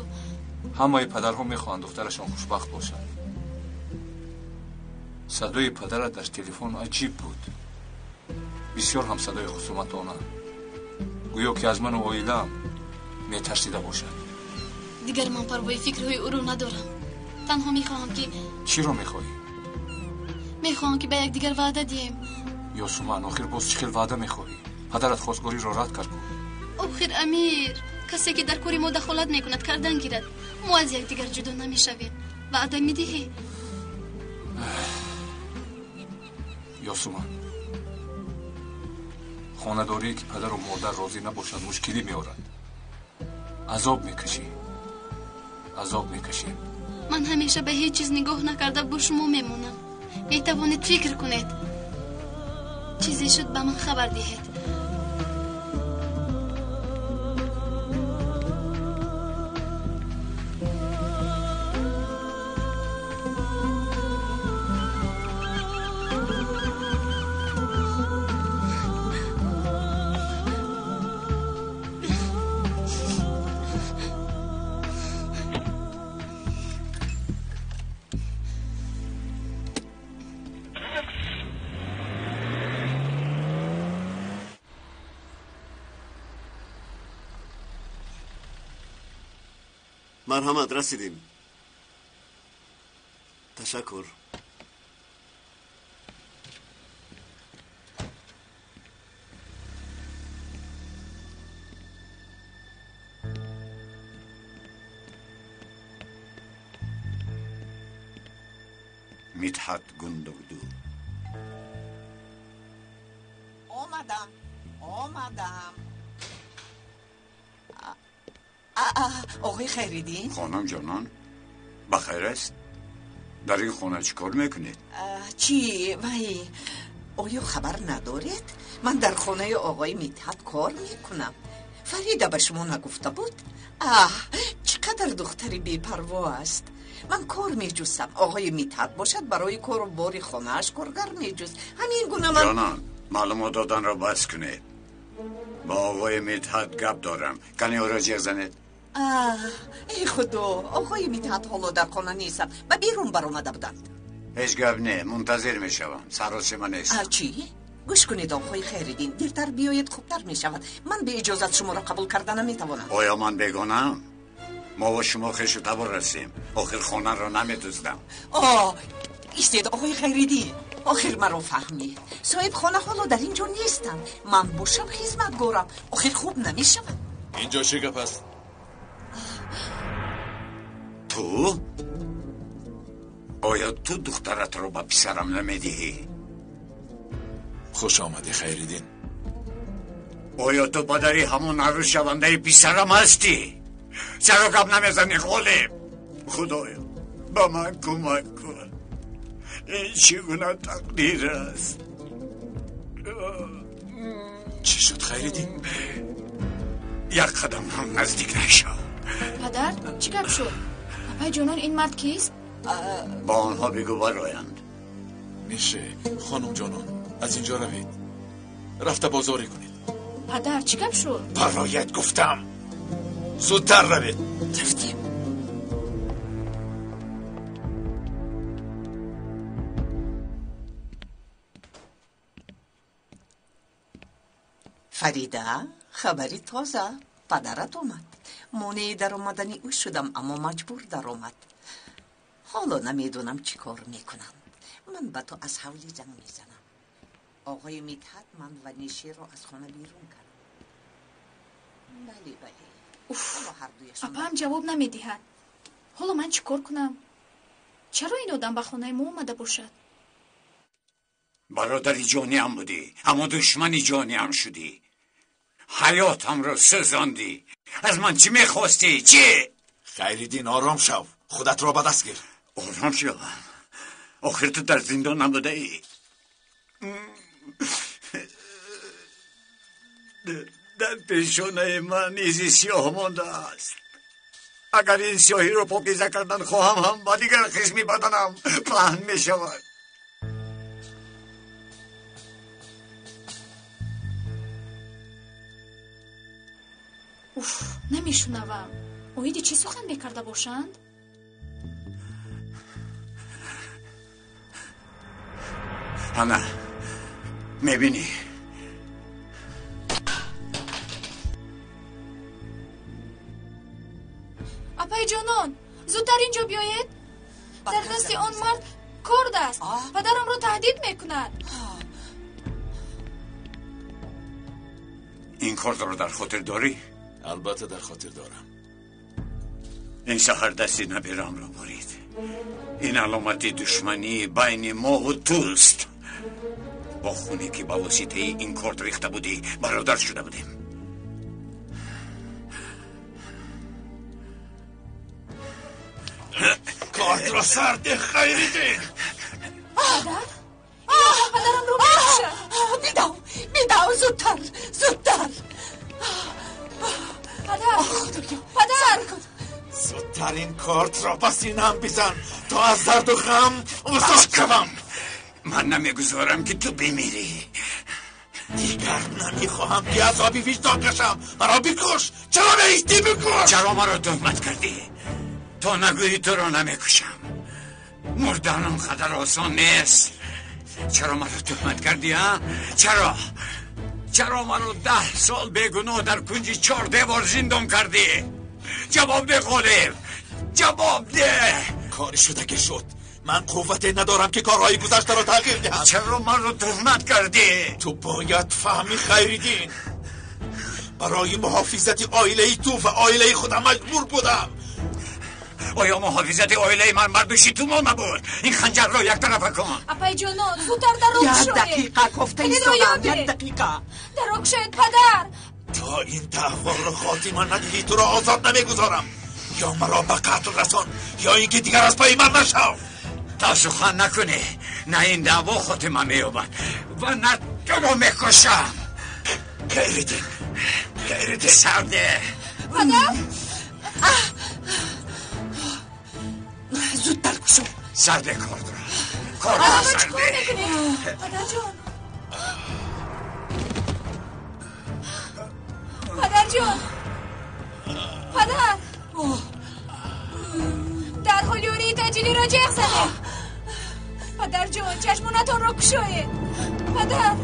Ҳамаи падарҳо мехоҳанд духтарашон хушбахт бошад. Садои падарат дар телефон аҷиб буд. Бисёр ҳам садои хусуматона. Гӯё ки аз ману оилаам метарсида бошад. Дигар ман парвои фикрҳои ӯро надорам. Танҳо мехоҳам ки... Чиро мехоҳӣ? Мехоҳам ки ба якдигар ваъда диҳем. Ёсуман, охир боз чӣ хел ваъда мехоҳӣ? Падарат хостгориро рад кард ку. Охир Амир, касе ки дар кори мо дахолат мекунад кардан гирад. Мо аз якдигар ҷудо намешавем. Ваъда медиҳӣ? Ёсуман, хонадорие ки падару модар розӣ набошад мушкилӣ меорад. Азоб мекашӣ. Азоб мекашӣ. Ман ҳамеша ба ҳеҷ чиз нигоҳ накарда бо шумо мемонам. Метавонед фикр кунед. Чизе шуд ба ман хабар диҳед. Марҳамат, расидем. Ташаккур. Мидҳат Гундогду. Омадам, омадам. Оғои Хайриддин? Хонум ҷонон, ба хайр аст? Дар ин хона чӣ кор мекунед? Чӣ, вай, оё хабар надоред? Ман дар хонаи оғои Мидҳат кор мекунам. Фарида ба шумо нагуфта буд? Аҳ, чӣ қадар духтари бепарво аст. Ман кор меҷӯстам. Оғои Мидҳат бошад барои кору бори хонааш коргар меҷӯст. Ҳамин гуна ман... Ҷонон, маълумот доданро бас кунед. Ба оғои Мидҳат гап дорам. Кани ӯро ҷеғ занед. Эй худо, оғои Мидҳат ҳоло дар хона нестанд, ба берун баромада буданд. Ҳеҷ гап не, мунтазир мешавам. Саросима нест. Чӣ? Гӯш кунед, оғои Хайриддин, дертар биёед хубтар мешавад. Ман бе иҷозат шуморо қабул карда наметавонам. Оё ман бегонаам? Мо бо шумо хешу табор ҳастем. Охир хонаро намедуздам. О, истед, оғои Хайриддин. Охир маро фаҳмед. Соҳибхона ҳоло дар ин ҷо нестанд. Ман бошам хизматгорам. Охир хуб намешавад. Инҷо чӣ гап аст? Ту? Оё ту духтаратро ба писарам намедиҳӣ? Хуш омадӣ, Хайриддин. Оё ту падари ҳамон арӯсшавандаи писарам ҳастӣ? Чаро гап намезанӣ, Ғолиб? Худоё, ба ман кӯмак кун. Ин чӣ гуна тақдир аст? Чӣ шуд, Хайриддин? Як қадам ҳам наздик нашав. Падар, чӣ гап шуд? Апай ҷонон, ин мард кист? Ба онҳо бигӯ бароянд. Мише, хонум ҷонон, аз инҷо равед. Рафта бозорӣ кунед. Падар, чӣ гап шуд? Барояд гуфтам. Зудтар равед. Рафтем. Фарида, хабари тоза. Падарат омад. Монеи даромадани ӯ шудам, аммо маҷбур даромад. Ҳоло намедонам чӣ кор мекунам. Ман ба ту аз ҳавлӣ занг мезанам. Оғои Мидҳат ман ва Ниширо аз хона берун кард. Бале, бале. Уф, апаам ҷавоб намедиҳад. Ҳоло ман чӣ кор кунам? Чаро ин одам ба хонаи мо омада бошад? Бародари ҷониам будӣ, аммо душмани ҷониам шудӣ. Ҳаётамро сӯзондӣ. Аз ман чӣ мехостӣ? Чӣ? Хайриддин, ором шав. Худатро ба даст гир. Ором шавам? Охир ту дар зиндон набудаӣ. Дар пешонаи ман изи сиёҳ мондааст. Агар ин сиёҳиро покиза кардан хоҳам ҳам ба дигар қисми баданам паҳн мешавад. Уф, намешунавам. Оиди чӣ сухан мекарда бошанд? Ана, мебинӣ. Апаи ҷонон, зудтар инҷо биёед. Дар дасти он мард корд аст. Падарамро таҳдид мекунад. Ин кордро дар хотир дорӣ? Албатта дар хотир дорам. Ин саҳар дасти наберамро бурид. Ин аломати душмании байни мо ва туст. Бо хуне ки ба воситаи ин корд рехта будӣ бародар шуда будем. Кортро сар деҳ, Хайриддин. Падар? Ин падарамро мекушад. Бидав, бидав, зудтар, зудтар. Падар, падар! Зудтар ин кортро ба синаам бизан, то аз дарду ғам озод шавам. Ман намегузорам ки ту бимирӣ. Дигар намехоҳам ки азоби виҷдон кашам. Маро бикуш! Чаро меистӣ? Бикуш! Чаро маро туҳмат кардӣ? То нагӯӣ туро намекушам. Мурдан он қадар осон нест. Чаро маро туҳмат кардӣ, а? Чаро? Чаро маро 10 сол бегуноҳ дар кунҷи 4 девор зиндон кардӣ? Ҷавоб деҳ, Ғолиб! Ҷавоб деҳ! Кори шуда ки шуд. Ман қуввате надорам ки корҳои гузаштаро тағйир диҳам. Чаро маро туҳмат кардӣ? Ту бояд фаҳмӣ, Хайриддин. Барои муҳофизати оилаи ту ва оилаи худам маҷбур будам. Оё муҳофизати оилаи ман бар дӯши ту монда буд? Ин ханҷарро яктарафа кун. Апаи ҷонон, зудтар дар роҳ Як шавед. дақиқа кофта истодам, як дақиқа. Дар роҳ шавед, падар. То ин даъворо хотима надиҳӣ туро озод намегузорам. Ё маро ба қатл расон, ё ин ки дигар аз пайи ман нашав. Та сухан накунӣ, на ин даъво хотима меёбад ва на туро мекушам. Хайриддин, Хайриддин. Сарде. Падар? Зудтар кушо. Сарде кордро. Кордро чикор сарде. мекунед? Падарҷон. Падарҷон. Падар. Дар ҳоли ёрии таъҷилиро ҷеғ занед. Падарҷон, чашмонатонро кушоед. Падар.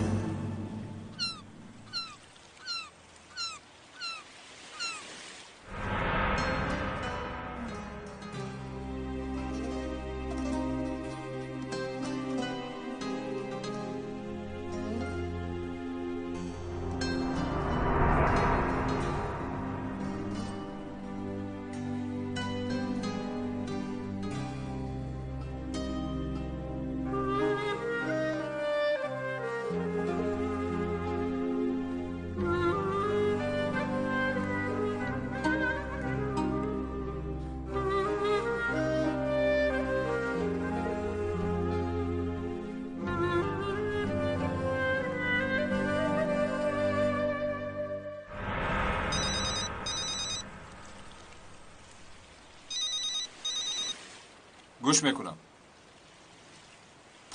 Гӯш мекунам.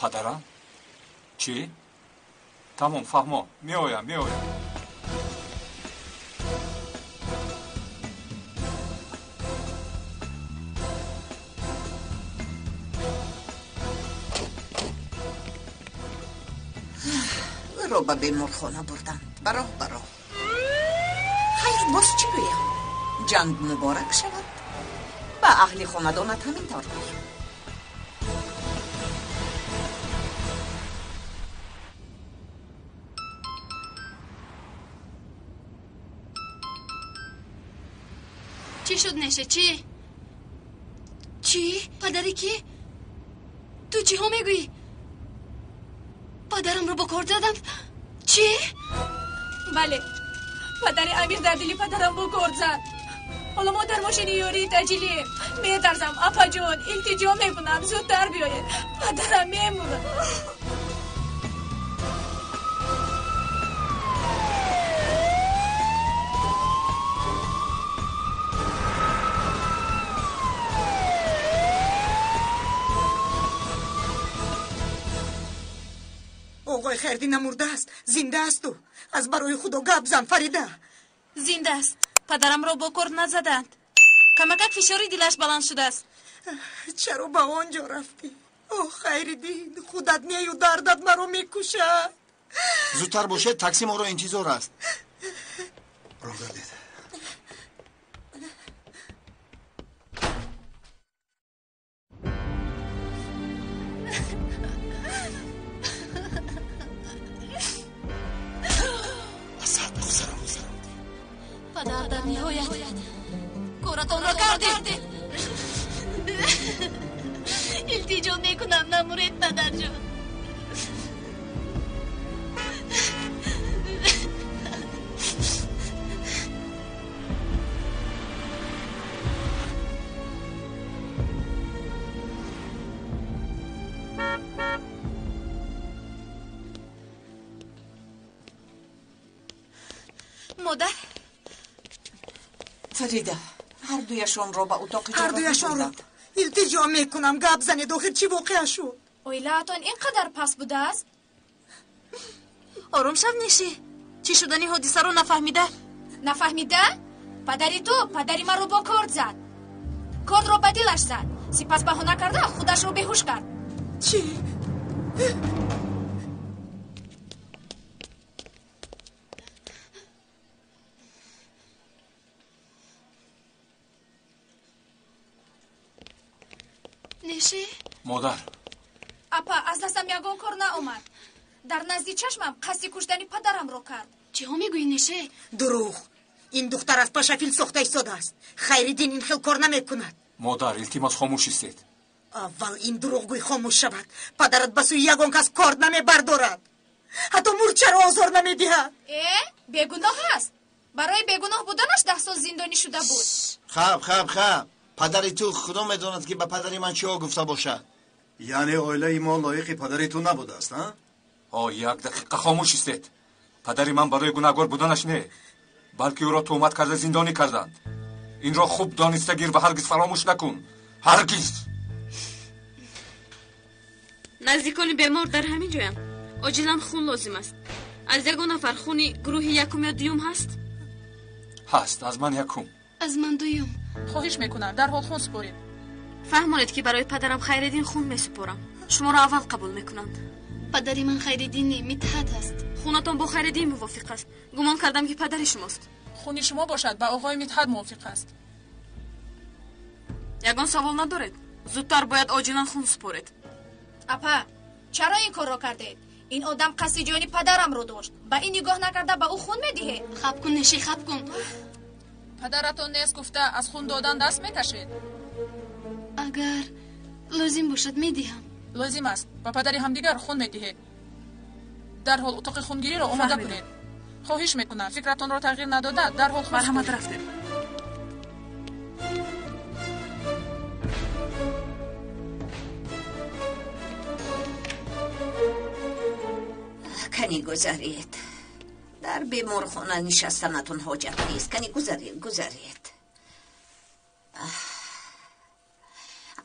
Падарам? Чӣ? Тамом, фаҳмо. Меоям, меоям. Ӯро ба беморхона бурданд. Бароҳ, бароҳ. Хайр, боз чӣ гӯям? Ҷанг муборак шавад. Ба аҳли хонадонат ҳамин тавр гӯй. Чӣ шуд, Неша? Чӣ? Чӣ? Падари кӣ? Ту чиҳо мегӯӣ? Падарамро бо корд заданд? Чӣ? Бале, падари Амир дар дили падарам бо корд зад. Ҳоло мо дар мошини ёрии таъҷилием. Метарсам, апаҷон, илтиҷо мекунам, зудтар биёед. Падарам мемурад. Оғои Хайрдин намурдааст, зинда аст ӯ. Аз барои худо гап зан, Фарида. Зинда аст. Падарамро бо корд назаданд. Камакак фишори дилаш баланд шудааст. Чаро ба он ҷо рафтӣ? Оҳ, Хайриддин, худат нею дардат маро мекушад. Зудтар бошед, такси моро интизор аст. Роҳ гардед. Асад, писарам. Падар, дар ниҳоят коратонро кардед. Илтиҷо мекунам, намуред, падарҷон. Модар, Фарида, ҳардуяшонро ба утоқи ҳардуяшонро илтиҷо мекунам, гап занед, охир чӣ воқеа шуд? Оилаатон ин қадар паст будааст? Ором шав, Неши. Чӣ шудани ҳодисаро нафаҳмида? Нафаҳмида? Падари ту падари маро бо корд зад. Кордро ба дилаш зад. Сипас баҳона карда худашро беҳуш кард. Чӣ? Неши? Модар. Апа, аз дастам ягон кор наомад. Дар назди чашмам қасди куштани падарамро кард. Чиҳо мегӯӣ, Неше? Дурӯғ. Ин духтар аз пашафил сохта истодааст. Хайриддин ин хел кор намекунад. Модар, илтимос, хомӯш истед. Аввал ин дурӯғгӯй хомӯш шавад. Падарат ба сӯи ягон кас корд намебардорад. Ҳатто мурчаро озор намедиҳад. Э, бегуноҳ аст. Барои бегуноҳ буданаш 10 сол зиндонӣ шуда буд. Хаб, хаб, хаб. Падари ту худо медонад, ки ба падари ман чиҳо гуфта бошад. Яъне оилаи мо лоиқи падари ту набудааст, а? О, як дақиқа хомӯш истед. Падари ман барои гунаҳгор буданаш не, балки ӯро туҳмат карда зиндонӣ карданд. Инро хуб дониста гир ва ҳаргиз фаромӯш накун. Ҳаргиз. Наздикони бемор дар ҳамин ҷоянд. Оҷилан хун лозим аст. Аз ягон нафар хуни гурӯҳи якум ё дуюм ҳаст? Ҳаст, аз ман якум. Аз ман дуюм. Хоҳиш мекунам, дарҳол хун супоред. Фаҳмонед, ки барои падарам Хайриддин хун месупорам. Шуморо аввал қабул мекунанд. Падари ман Хайриддин не, Мидҳат аст. Хунатон бо Хайриддин мувофиқ аст. Гумон кардам, ки падари шумост. Хуни шумо бошад, ба оғои Мидҳат мувофиқ аст. Ягон савол надоред? Зудтар бояд оҷилан хун супоред. Апа, чаро ин корро кардед? Ин одам қасди ҷони падарамро дошт. Ба ин нигоҳ накарда ба ӯ хун медиҳед? Хаб кун, Неши, хаб кун. Падаратон нест гуфта аз хун додан даст мекашед? Агар лозим бошад, медиҳам. Лозим аст. Ба падари ҳамдигар хун медиҳед. Дарҳол утоқи хунгириро омода кунед. Хоҳиш мекунам, фикратонро тағйир надода, дарҳол хун Марҳамат, рафтем. Кани гузаред. Дар беморхона нишастанатон ҳоҷат нест. Кани гузаред, гузаред.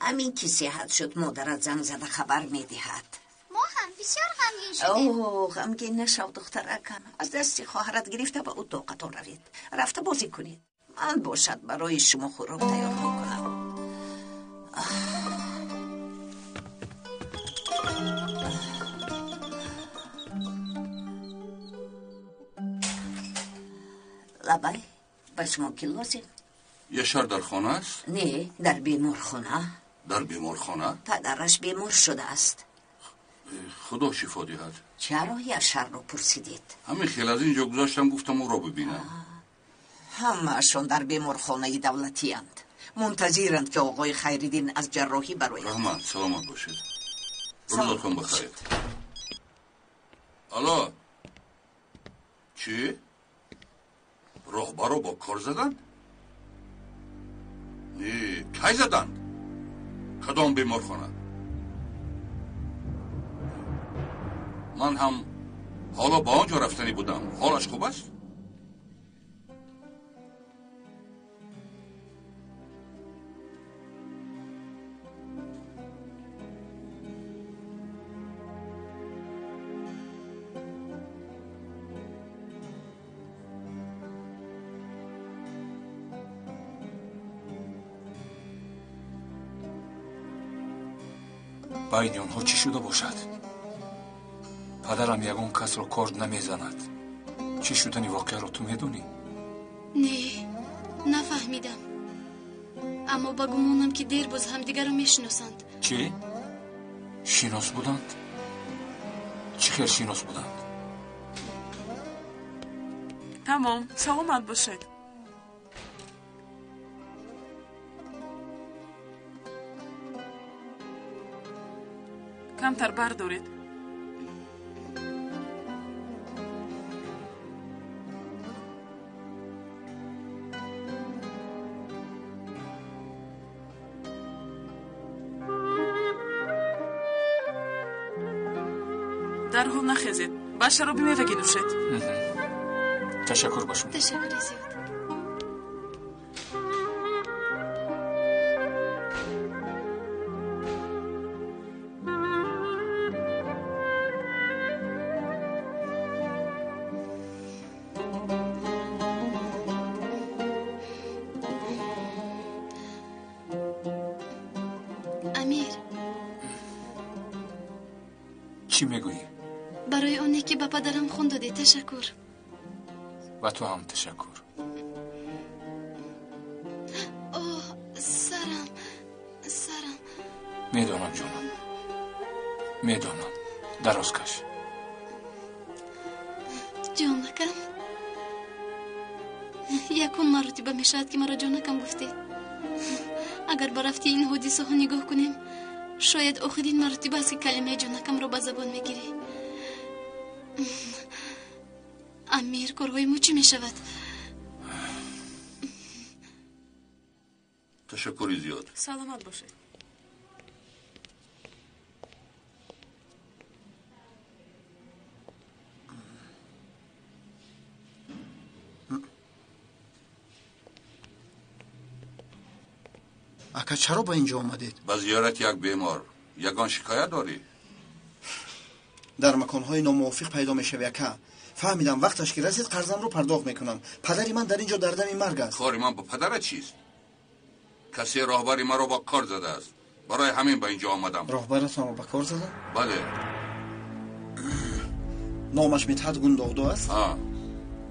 Ҳамин ки сеҳат шуд, модарат занг зада хабар медиҳад. Мо ҳам бисёр ғамгин шудем. О, ғамгин нашав, духтаракам. Аз дасти хоҳарат гирифта ба утоқатон равед. Рафта бозӣ кунед. Ман бошад барои шумо хӯрок тайёр мекунам. Лабай, ба шумо ки лозим? Яшар дар хона аст? Не, дар беморхона. Дар беморхона? Падараш бемор шудааст. Худо шифо диҳад. Чаро Яшарро пурсидед? Ҳамин хел аз ин ҷо гузаштам, гуфтам ӯро бибинам. Ҳамаашон дар беморхонаи давлатиянд. Мунтазиранд, ки оғои Хайриддин аз ҷарроҳӣ барояд. Раҳмат, саломат бошед. Рӯзатон бахайр. Алло, чӣ? Роҳбарро бо кор заданд? Не, кай заданд? Кадом беморхона? Ман ҳам ҳоло ба он ҷо рафтанӣ будам. Ҳолаш хуб аст? Байни онҳо чӣ шуда бошад? Падарам ягон касро корд намезанад. Чӣ шудани воқеаро ту медонӣ? Не, нафаҳмидам. Аммо ба гумонам, ки дер боз ҳамдигарро мешиносанд. Чӣ? Шинос буданд? Чӣ хел шинос буданд? Тамом, саломат бошед. Камтар бардоред. Дарҳол нахезед, ба шароби мевагӣ нӯшед. Ташаккур ба шумо. Ташаккури зиёд. Амир. Чӣ мегӯӣ? Барои оне ки ба падарам хун додӣ, ташаккур. Ба ту ҳам ташаккур. Оҳ, сарам, сарам. Медонам, ҷонам, медонам. Дароз каш. Ҷонакам, якум маротиба мешавад, ки маро ҷонакам гуфтӣ. Агар ба рафти ин ҳодисаҳо нигоҳ кунем, шояд охирин маротиба аст, ки калимаи ҷонакамро ба забон мегирӣ. Амир, корҳои мо чӣ мешавад? Ташаккури зиёд. Саломат бошед. Ака, чаро ба ин ҷо омадед? Ба зиёрати як бемор. Ягон шикоят дорӣ? Дар маконҳои номувофиқ пайдо мешавӣ, ака. Фаҳмидам, вақташ ки расид, қарзамро пардохт мекунам. Падари ман дар ин ҷо дар дами марг аст. Кори ман ба падарат чист? Касе роҳбари маро ба кор задааст. Барои ҳамин ба ин ҷо омадам. Роҳбаратонро ба кор зада? Бале. Номаш Мидҳат Гундоғду аст?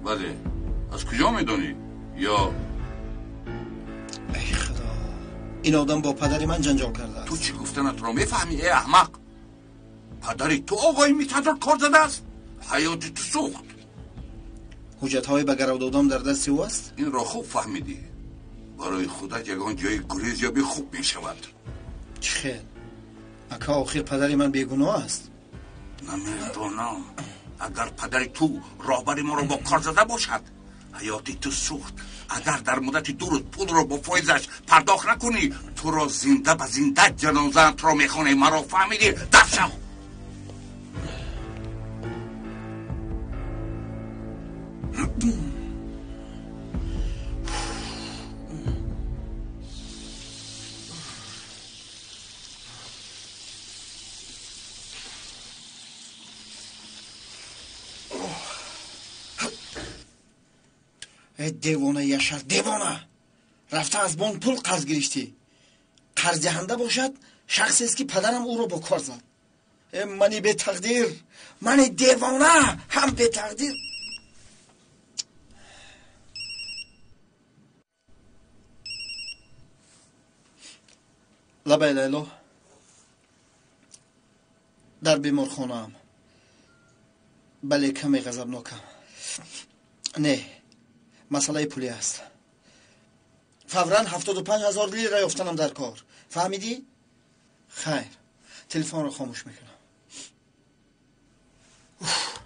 Бале. Аз куҷо медонӣ? Ё эй худо, ин одам бо падари ман ҷанҷол кардааст. Ту чӣ гуфтанатро мефаҳмӣ, эй аҳмақ? Падари ту оғои Мидҳатро кор задааст? Ҳаёти ту сӯхт. Ҳуҷҷатҳои ба гарав додам дар дасти ӯ аст? Инро хуб фаҳмидӣ. Барои худат ягон ҷои гурез ёбӣ хуб мешавад. Чӣ хел? Ака, охир падари ман бегуноҳ аст. Намедонам. Агар падари ту роҳбари моро бо кор зада бошад, ҳаёти ту сӯхт. Агар дар муддати 2 рӯз пулро бо фоизаш пардохт накунӣ, туро зинда ба зинда ҷанозаатро мехонем. Маро фаҳмидӣ? Дафт шав. Девона Яшар, девона! Рафта аз бонк пул қарз гирифтӣ. Қарздиҳанда бошад шахсест, ки падарам ӯро бо кор зад. Э, мани бетақдир, мани девона ҳам бетақдир. Лабай, Лайло, дар беморхонаам. Бале, каме ғазабнокам. Не, масъалаи пулӣ аст. Фавран 75 000 лира ёфтанам дар кор. Фаҳмидӣ? Хайр, телефонро хомӯш мекунам. Уф.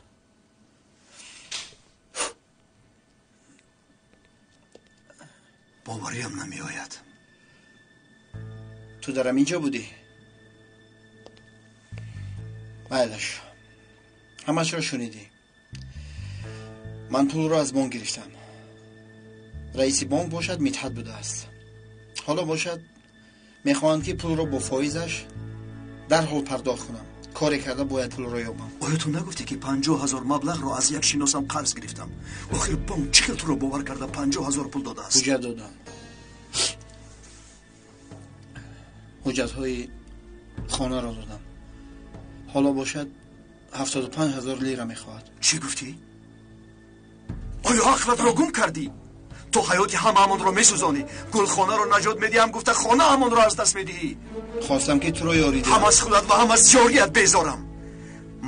Бовариам намеояд. Ту дар ҳамин ҷо будӣ? Майлаш, ҳамашро шунидӣ. Ман пулро аз бонк гирифтам. Раиси бонк бошад Мидҳат будааст. Ҳоло бошад мехоҳанд, ки пулро бо фоизаш дарҳол пардохт кунам. Коре карда бояд пулро ёбам. Оё ту нагуфтӣ, ки 50 000 маблағро аз як шиносам қарз гирифтам? Охир бонк чӣ хел туро бовар карда 50 000 пул додааст? Ҳуҷҷат додам, ҳуҷҷатҳои Хонаро додам. Ҳоло бошад 75,000 лира мехоҳад. Чӣ гуфтӣ? Оё ақлатро гум кардӣ? Ту ҳаёти ҳамаамонро месӯзонӣ. Гулхонаро наҷот медиҳам гуфта хонаамонро аз даст медиҳӣ. Хостам ки туро ёрӣ диҳам. Ҳам аз худат ва ҳам аз ёрият безорам.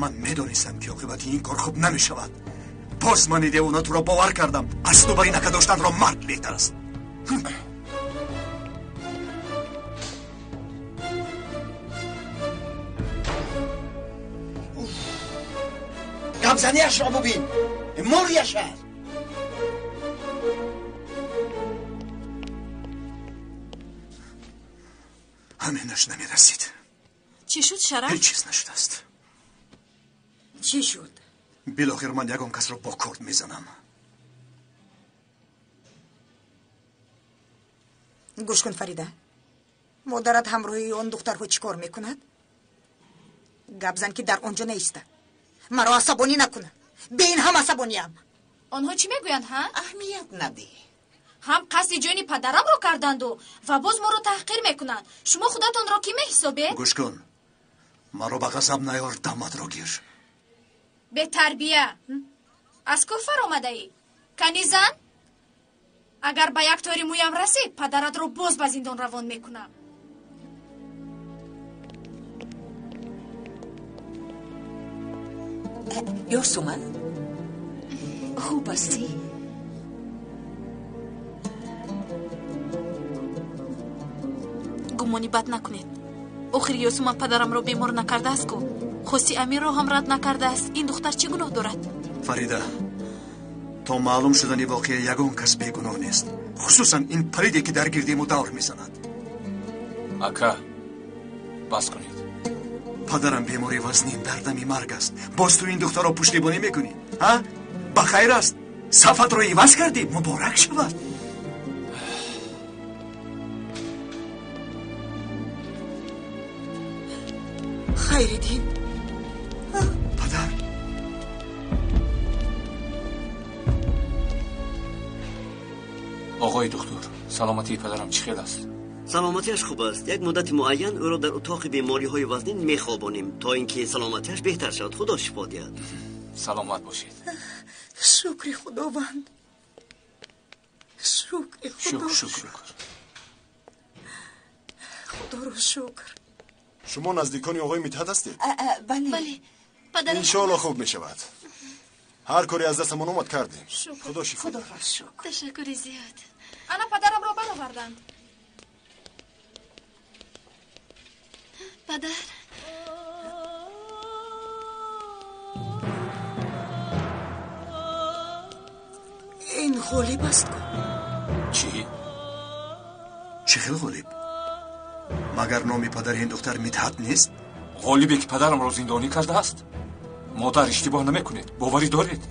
Ман медонистам ки оқибати ин кор хуб намешавад. Боз мани девона туро бовар кардам. Аз ту бари накадоштанро марг беҳтар аст. Гапзанияшро бубин, морияш аст. Ҳаминаш намерасид. Чӣ шуд, Шараф? Ҳеҷ чиз нашудааст. Чӣ шуд? Билохир ман ягон касро бо корд мезанам. Гӯш кун, Фарида, модарат ҳамроҳи он духтарҳо чӣ кор мекунад? Гап зан, ки дар он ҷо наиста. Маро асабонӣ накуна. Бе ин ҳам асабониям. Онҳо чӣ мегӯянд, ҳа? Аҳамият надиҳ. Ҳам қасди ҷони падарамро карданду ва боз моро таҳқир мекунанд. Шумо худатонро кӣ меҳисобед? Гӯш кун, маро ба ғазаб наёр, даматро гир. Бетарбия, аз кӯҳ фаромадаӣ? Кани зан, агар ба як тори мӯям расид, падаратро боз ба зиндон равон мекунам. Ёсуман, хуб ҳастӣ? Гумони бад накунед. Охир Ёсуман падарамро бемор накардааст ку. Хости Амирро ҳам рад накардааст. Ин духтар чӣ гуноҳ дорад? Фарида, то маълум шудани воқеа ягон кас бегуноҳ нест, хусусан ин палиде ки дар гирди мо давр мезанад. Ака, бас кунед. Падарам бемори вазнин дар дами марг аст. Боз ту ин духтарро пуштибонӣ мекунӣ? Ҳа? Ба хайр аст, сафатро иваз кардӣ, муборак шавад. Хайриддин. Падар. Оғои духтур, саломатии падарам чӣ хел аст? Саломатиаш хуб аст. Як муддати муайян ӯро дар утоқи бемориҳои вазнин мехобонем, то ин ки саломатиаш беҳтар шавад. Худо шифо диҳад. Саломат бошед. Шукри Худованд. Шукри Худо. Шукр. Худоро шукр. Шумо наздикони оғои Мидҳат ҳастед? Бале. Бале. Падарам. Иншоалло хуб мешавад. Ҳар коре аз дастамон омад кардем. Худо шифо диҳад. Худоро шукр. Ташаккури зиёд. Ана падарамро бароварданд. Падар. Ин ғолиб аст ку. Чӣ? Чӣ хел ғолиб? Магар номи падари ин духтар Мидҳат нест? Ғолибе ки падарамро зиндонӣ кардааст? Модар, иштибоҳ намекунед, боварӣ доред?